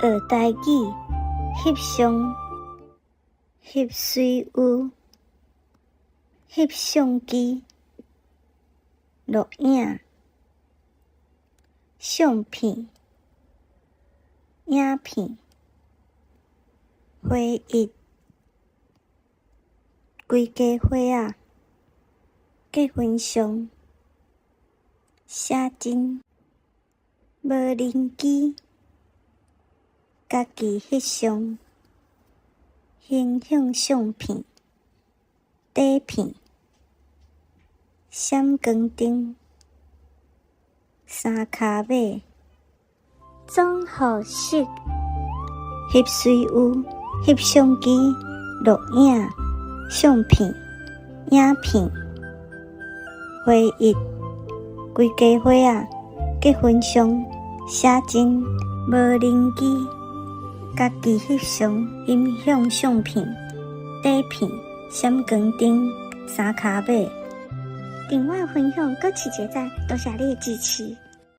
學台語，翕相，翕水汙，翕相機，錄影，相片，影片，回憶，規家伙仔，結婚相，寫真，無人機，家己翕相，形象相片，底片，閃光燈，三跤馬，總號式，翕水汙，翕相機，錄影，相片，影片，回憶，規家伙仔，結婚相，寫真，無人機，家己翕相，形象相片，底片，閃光燈，三跤馬。訂閱分享，閣揤一个讚，多謝你的支持。